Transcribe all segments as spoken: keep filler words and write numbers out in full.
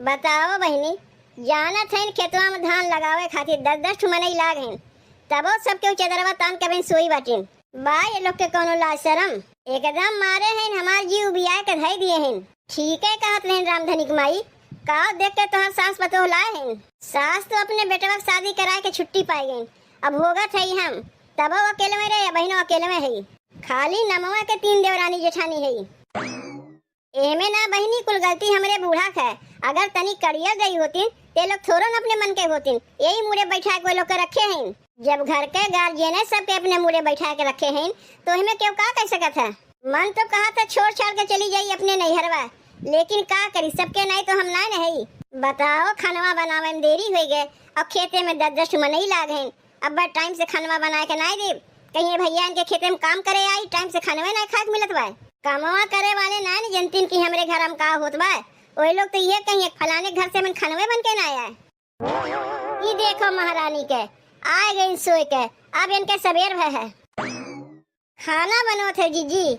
बताओ बहिनी, जानत हइन खेतवा में धान लगावे खातिर दस दस ठो मनई लाग हइन, तबो सबके चदरवा तान के बहिन सोई बाटिन। बा ये लोग के कौनो लाज शरम? एकदम मारे हइन, हमार जीव उबियाए के धई दिए हइन। ठीके कहत हइन रामधनी के माई, का देख के तोहर सास पतोह लाए हइन? सास तो अपने बेटवा के शादी कराए के छुट्टी पाए गइन, अब भोगत हई हम, तबो अकेलवे रहे, बहिनो अकेलवे हई। खाली नमवा के तीन देवरानी जेठानी हई। एहमे ना बहिनी, कुल गलती हमरे बूढ़ा के है। अगर तनी कड़िया गई होतिन, ते लोग थोड़ो न अपने मन के होतिन। यही मुड़े बैठा के वो लोग के रखे हैं। जब घर के गार्जियन सबके अपने मुड़े बैठा के रखे हैं, तो एहमे केहू का कह सकत है? मन तो कहा था छोड़ छाड़ के चली जाई अपने नैहरवा, लेकिन का करी, सबके नाई तो हम ना नहीं। बताओ, खनवा बनावे में देरी हो गए और खेते में दस दस ठो मनई लाग हैं। अब बा टाइम से खनवा बनाए के नाई देब, कहीं भैया इनके खेते में काम करे आई, टाइम से खनवे नाई खाए के मिलत बा। कमवा करे वाले नाई न जनतिन कि हमरे घर में का होत बा। वही लोग तो ये कहीं एक फलाने घर से मन खनवे बन के ना आया। ई देखो महारानी के, आ गई सोए के, अब इनके सबेर भय है। खाना बनोत है जीजी,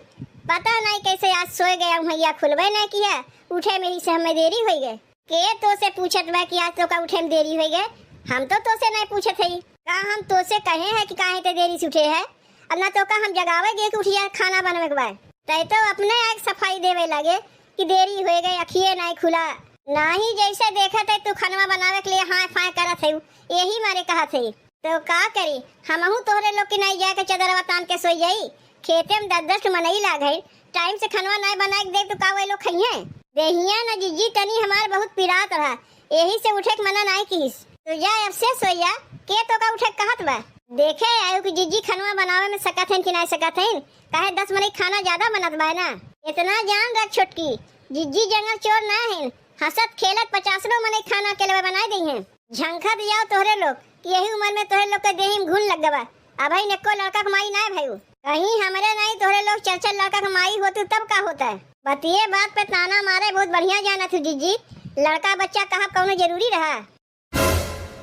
पता नहीं कैसे आज सोए गया, भैया खुलबे नहीं किया, उठे में ही से हमें देरी हो गए। के तो से पूछत बा कि आज तो का उठे में देरी हो गए? हम तो तो से नहीं पूछत है, का हम तो से कहे हैं कि काहे ते देरी से उठे है? अब ना तो का हम जगावे गए कि उठिया खाना बनवे के बा। तै तो अपने आए के सफाई देवे लगे कि देरी हो गए, अखिए नहीं खुला। ना ही जैसे देखत है तू खनवा बनावे के लिए हाय फाय करत है, यही मारे कहत है। तो का करी, हमहू तोहरे लोग के नाई जाके चदरवा तान के सोई जाई। खेते में दस दस ठो मनई लाग है, टाइम से खनवा नाई बनाए के दे तो का वो लोग खइहें? देहिया न जीजी तनी हमार बहुत पिरात रहा, यही से उठे के मना नाई किस। तो जा अब से सोई जा, के तो का उठे के कहत बा? देखे आयु कि जीजी खनवा बनावे में सकत हैं कि नाई सकत हैं, काहे दस मनई खाना ज्यादा बनत बा ना। इतना जान रख छोटकी, जीजी जंगल चोर ना हैं, हंसत खेलत पचासनो मनई खाना अकेले बनाए दई हैं। झंखत जाओ तोहरे लोग कि यही उम्र में तोहरे लोग के देही में घुन लग गवा। अबही नेको लड़का के माई नाय भयू। कहीं हमरे नाई तोहरे लोग चार चार लड़का के माई होतू तब का होता है? बतिये बात पे ताना मारे बहुत बढ़िया जानत हूँ जीजी। लड़का बच्चा कहा कौनो जरूरी रहा?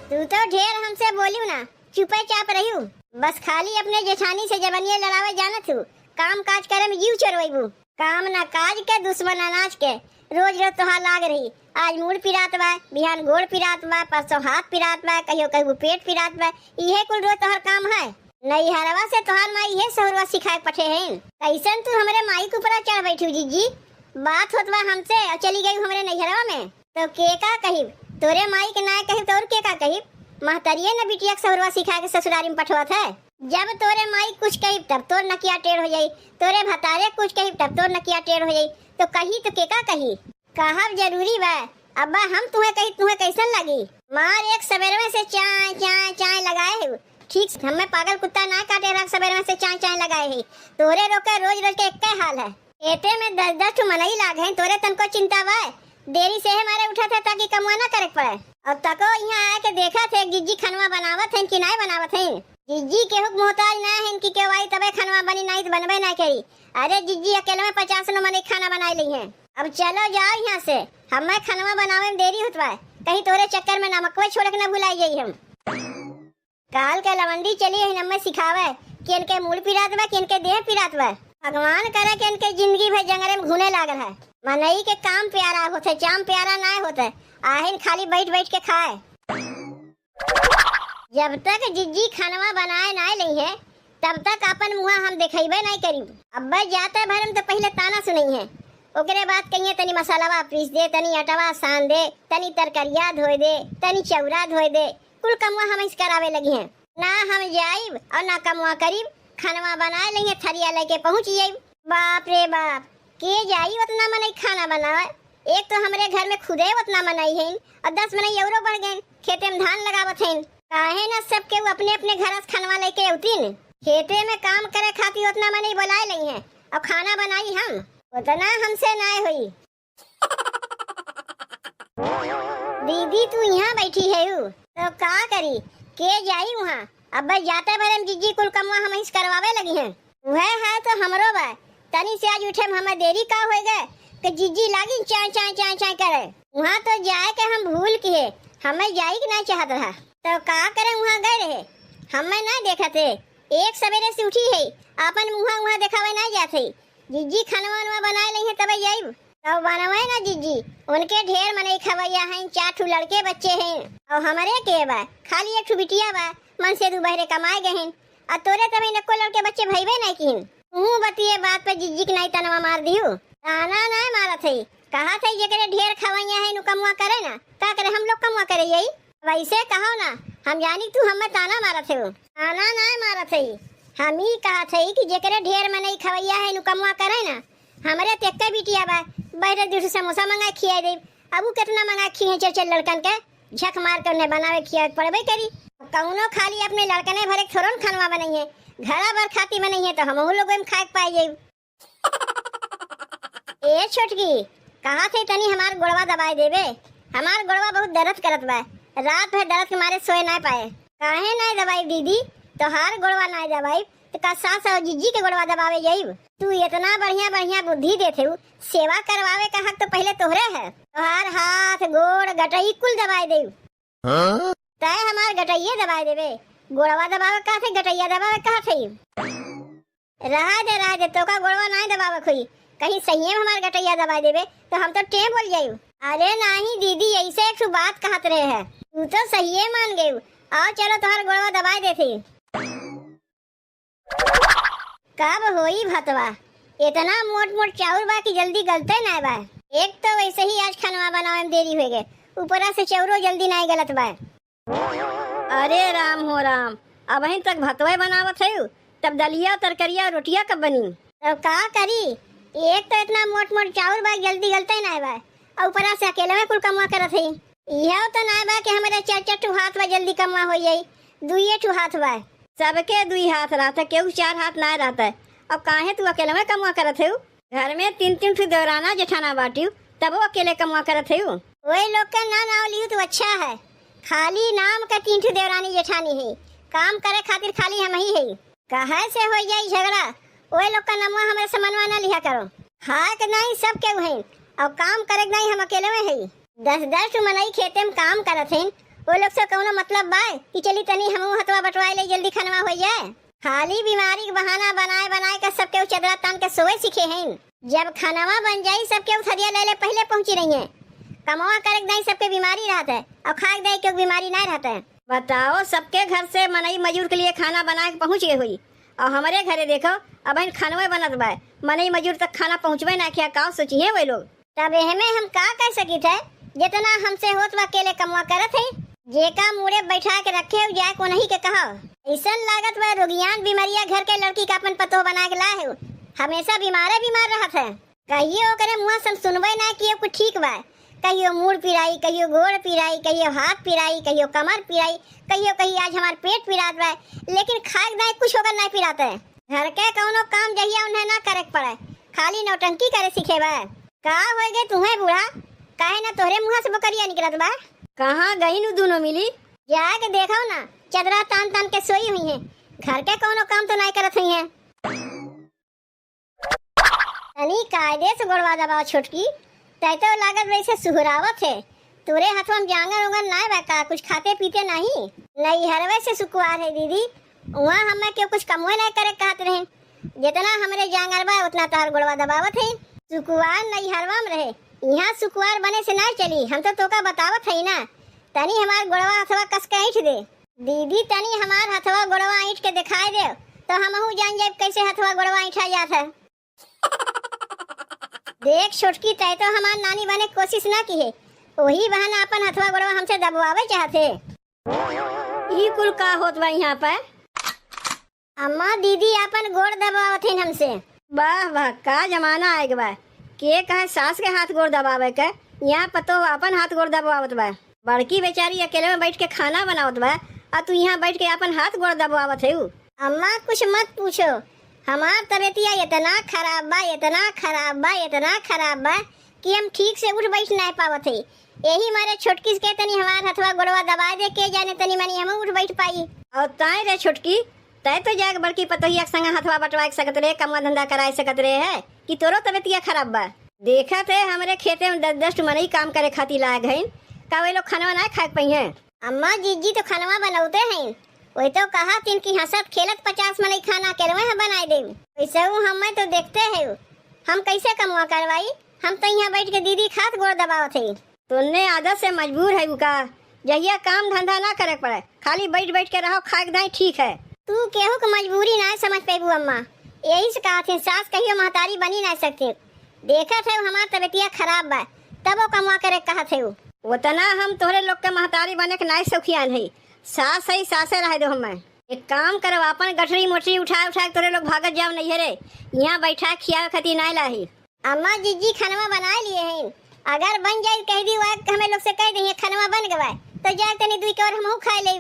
तू तो ढेर हमसे बोलियो ना, चुपे चाप रहियो। बस खाली अपने जेठानी से जबनिया लड़ावे जानत हूँ, काम काज करे में जीव चोरवैबू। काम ना काज के दुश्मन अनाज के, रोज रोज तोहार लाग रही। आज मूड़ पिरात बा, बिहान गोड़ पिरात बा, परसों हाथ पिरात बा, कहियो कहबू पेट पिरात बा, इहे कुल रोज तोहार काम है। नैहरवा से तोहार माई इहे सहुरवा सिखाए के पठे हैं। कैसन तू हमरे माई के ऊपरा चढ़ बैठू जीजी? बात होत बा हमसे और चली गई हमरे नैहरवा में। तो के का कहिब? तोरे माई के नाय कहिब तो और के का कहिब? महतरिये न बिटिया के सहुरवा सिखा के ससुरारी में पठवत है। जब तोरे माई कुछ कहिब तब तोर नकिया टेढ़ हो जाई, तोरे भतारे कुछ कहिब तब तोर नकिया टेढ़ हो जाई, तो कही तो के का कही? कहब जरूरी बा? अब्बा हम तुहे कही तुहे कैसन लगी? मार एक सबेरवे से चाय चाय चाय लगाए है, ठीक हमें पागल कुत्ता ना काटे रख सबेरवे से चाय चाय लगाए है। तोरे रोके रोज रोज के एक हाल है। खेते में दस दस ठो मनई लाग हैं, तोरे तनको चिंता बा? देरी से है मारे उठत है ताकि कमवा ना करे के पड़े। और तको यहाँ आए के देखत है जिज्जी खनवा बनावत हैं कि नाय बनावत हैं। जिज्जी केहू के मोहताज ना हैं कि केहू आई तबे खनवा बनी, नाई तो बनबे ना करी। अरे जिज्जी अकेले में पचास नो मनई खाना बनाए ली हैं। अब चलो जाओ यहाँ से, हमें खनवा बनावे में देरी होत बा, कहीं तोरे चक्कर में नमकवे छोड़ के ना भुलाई जाई हम। काल के लवंडी चली है नम्मे सिखावे कि इनके मूड़ पिरात बा कि इनके देह पिरात बा। भगवान करे कि इनके जिंदगी भर जंगरे में घूने लागल है। मनई के काम प्यारा होत है, चाम प्यारा नाय होत है। आहिन खाली बैठ बैठ के खाए। जब तक जिज्जी खनवा बनाए नाय लई है, तब तक अपन मुँहा हम देखइबे नाय करीब। अब्बे जाते भरम तो पहिले ताना सुनई है, ओकरे बाद कहिए तनी मसालावा पीस दे, तनी अटवा सान दे, तनी तरकरिया धोए दे, तनी चौरा धोए दे। कुल कमवा हमहिस करावे लगी हैं। ना हम जाइब और ना कमवा करीब, खनवा बनाए लइहे, थरिया लेके पहुँच जाइब। बाप रे बाप, के जाई उतना मनई खाना बनावे? एक तो हमरे घर में खुदे उतना मनई हैं और दस मनई औरो बढ़ गए, खेते में धान लगावत हैं। काहे ना सब केहू अपने अपने घर से खनवा लेके अउतीन? खेते में काम करे खातिर उतना मनई बुलाए लइहे और खाना बनाई हम, उतना हमसे नाय होई। दीदी, तू यहाँ बैठी है यू, तो का करी, के जाई वहाँ? अब जाते भरे में जिज्जी कुल कमवा हमहिस करवावे लगी हैं। वह है तो हमरो बा, तनी से आज उठे में हमें देरी का होए गए कि जिज्जी लागी चाय चाय चाय चाय करे। वहाँ तो जाए के हम भूल किए, हमें जाई के ना चाहत रहा। तो का करे, वहाँ गए रहे, हमें ना देखत है। एक सवेरे से उठी है, अपन मुँहा वहाँ देखावे ना जात है। जिज्जी खनवा वनवा बनाए लइहे तबे जाइब। तो बनवे ना जिज्जी, उनके ढेर मनई खवैया हैं, चार ठू लड़के बच्चे हैं, और हमरे के बा, खाली एक ठू बिटिया बा, मन से दू बहरे कमाए गए हैं, और तोरे तबे नको लड़के बच्चे भइबे नहीं किन। तू बतिये बात पे जिज्जी के नहीं तनवा मार दिहू। ताना नहीं मारत है, कहा थे जेकरे ढेर खवैया है नु कमवा करे ना, का करे हम लोग कमवा करे यही। वैसे कहो ना, हम जानी तू हमें ताना मारत है। ताना नहीं मारत है, हम ही कहा थे कि जेकरे ढेर मनई खवैया है नु कमवा करे ना, हमरे ते एक्के बिटिया बा, बहरे दू ठो समोसा मंगा खिया दे। अब उ कितना मंगा खिए चार चार लड़कन के, झक मार के उन्हें बनावे खिया के पड़बे करी। कौनो खाली अपने लड़कने भरे के थोड़न खानवा बनइहे, घरा भर खाती बनइहे तो हमहू लोग में खाए के पाए जाई। ए छोटकी, कहा थे तनी हमार गोड़वा दबाए देबे, हमार गोड़वा बहुत दर्द करत बा, रात भर दर्द के मारे सोए ना पाए। काहे ना दबाई दीदी, तोहार गोड़वा ना दबाई तो का सास और जिज्जी के गोड़वा दबावे जाइब? तू इतना बढ़िया बढ़िया बुद्धि देत हऊ, सेवा करवावे का हक तो पहले तोहरे है। तोहार हाथ, गोड़, गटई कुल दबाए देब। हाँ? तय हमार गटइये दबाए देबे, गोड़वा दबावे का थे, गटइया दबावे का थे। रहा दे, रहा दे, तोका गोड़वा नाय दबावे खोई, कहीं सहिये में हमार गटइया दबाए देबे तो हम तो टें बोल जाइब। अरे नाही दीदी, ऐसे एक ठो बात कहत रहे है, तू तो सहिये मान गयू। आओ चलो तोहार गोड़वा दबाए देते। कब होई भतवा? इतना मोट मोट चाउर बा कि जल्दी गलते नाय बा। एक तो वैसे ही आज खनवा बनावे में देरी हो गए, ऊपरा से चाउरो जल्दी नाय गलत बा। अरे राम हो राम, अबहिन तक भतवे बनावत है, तब दलिया, तरकरिया, रोटिया कब बनी? तब का करी, एक तो इतना मोट मोट चाउर बा, जल्दी गलते नाय बा, और ऊपरा से अकेले में कुल कमवा करत है। इहो तो नाय बा कि हमरे चार चार ठो हाथ बा, जल्दी कमवा हो जाई, दुइये ठो हाथ बा। सबके दुई हाथ रहत है, केहू चार हाथ ना रहत है। अब काहे तू अकेले में कमवा करत है? घर में तीन तीन ठो देवराना जेठाना बाटियो, तबो अकेले कमवा करत है। ओए लोग के ना नाव लियो तो अच्छा है, खाली नाम का तीन ठो देवरानी जेठानी है, काम करे खातिर खाली हम ही है। कहे से हो जाई झगड़ा, ओए लोग का नमवा हमरे समनवा ना लिहा करो। खाए के नहीं सब केहू है, और काम करे के नहीं हम अकेले में है। दस दस ठो मनई खेते में काम करत हैं, वो लोग से कौनो मतलब बा कि चली तनी हमहू हथवा बटवाए ले, जल्दी खनवा हो जाए। खाली बीमारी के बहाना बनाए बनाए के सब केहू चदरा तान के सोए सीखे हैं। जब खनवा बन जाई, सब केहू थरिया ले ले पहले पहुंची रही है। कमवा करे के नहीं सबके बीमारी रहत है, और खाए के दे केहू बीमारी नहीं रहत है। बताओ, सबके घर से मनई मजूर के लिए खाना बना के पहुंच गए हुई, और हमरे घरे देखो, अबहिन खनवे बनत बा, मनई मजूर तक खाना पहुंचबे ना किया, का सोचिए वे लोग? तब एहमे हम का कह सकित है, जितना हमसे होत बा अकेले कमवा करत है। जेका मूड़े बैठा के रखे हो, जाए को नहीं के कहा। ऐसन लागत बा रोगियान बीमारिया घर के लड़की का अपन पतोह बना के लाए हो, हमेशा बीमारे बीमार रहत है। कहियो ओकरे मुँह से हम सुनबे ना कि कुछ ठीक बा। कहियो मूड़ पिराई, कहियो गोड़ पिराई, कहियो हाथ पिराई, कहियो कमर पिराई, कहियो कही आज हमार पेट पिरात बा, लेकिन खाए के दाएं कुछ ओकर नहीं पिरात है। घर के कौनो काम जहिया उन्हें ना करे के पड़े, खाली नौटंकी करे सीखे बा। का होए गे तुहें बूढ़ा, काहे ना तोहरे मुँह से बोकरिया निकलत बा? कहाँ गई नु दोनों मिली? जाके देखो ना, चदरा तान तान के सोई हुई है, घर के कौनो काम तो नहीं करत हुई है। तनी कायदे से गोड़वा दबाओ छोटकी, तै तो लागत वैसे सुहरावत है। तोरे हथवा में जांगर उंगर नाय बा का? कुछ खाते पीते नहीं? नैहरवे से सुकुवार है दीदी, वहाँ हमें केहू कुछ कमवे नहीं करे कहत रहे। जितना हमरे जांगर बा उतना तोहार गोड़वा दबावत है। सुकुवार नैहरवा में रहे, यहाँ सुकुवार बने से नाय चली। हम तो तोका बतावत है ना, तनी हमार गोड़वा हथवा कस के ऐंठ दे। दीदी, तनी हमार हथवा गोड़वा ऐंठ के दिखाई दे, तो हमहू जान जाए कैसे हथवा गोड़वा ऐंठा जात है। देख छोटकी, तै तो हमार नानी बने के कोशिश ना की है, वही बहाना अपन हथवा गोड़वा हमसे दबवावे चाहत है। ई कुल का होत बा यहाँ पे? अम्मा, दीदी अपन गोड़ दबावत हैं हमसे। वाह वाह, का जमाना आए बा। के कहे सास के हाथ गोड़ दबावे के, यहाँ पतोह अपन हाथ गोड़ दबावत बा। बड़की बेचारी अकेले में बैठ के खाना बनावत बा, आ तू यहाँ बैठ के अपन हाथ गोड़ दबावत है। अम्मा, कुछ मत पूछो, हमार तबीयतिया इतना खराब बा, इतना खराब बा, इतना खराब बा कि हम ठीक से उठ बैठ नहीं पावत है। यही मारे छोटकी से कहे तनी हमार हथवा गोड़वा दबाए दे, के जाने तनी मनी हम उठ बैठ पाई। और ताए रे छोटकी, तै तो जाके बड़की पतोहिया के संग हथवा बटवाए सकत रहे, कमवा धंधा कराए सकत रहे है कि तोरो तबीयतिया खराब बा। देखत है हमरे खेते में दस दस ठो मनई काम करे खातिर लाग हईन, का वे लोग खानवा ना खाए के पइहें? अम्मा, जीजी तो खानवा बनौते हैं, वही तो कहा तीन की हंसत खेलत पचास मनई खाना केरवे है बनाए देम। वैसे वो हमें तो देखते हैं, हम कैसे कमवा करवाई? हम तो यहाँ बैठ के दीदी खात गोड़ दबावत है। तोन्ने आदत से मजबूर है उका, जहिया काम धंधा ना करे के पड़े, खाली बैठ बैठ के रहो, खाए के दाई ठीक है। तू केहू के मजबूरी ना समझ पेबू अम्मा, यही से कहत है सास कहियो महतारी बनी ना सकती। देखत है हमार तबियतिया खराब बा, तबो कमवा करे कहत है। उतना हम तोहरे लोग के महतारी बने के नाई शौकियान है, सास है, सासे रहे दो हमें। एक काम करो, अपन गठरी मोटरी उठा उठा के तोहरे लोग भागत जाओ नैहरे, यहाँ बैठा खियावे खातिर नाई लाही। अम्मा जिज्जी खनवा बनाए लिए हैं, अगर बन जाए कह दी वह हमें लोग से कह दे खनवा बन गवा, तो जाए तनी दुई कवर हमहू खाए ले।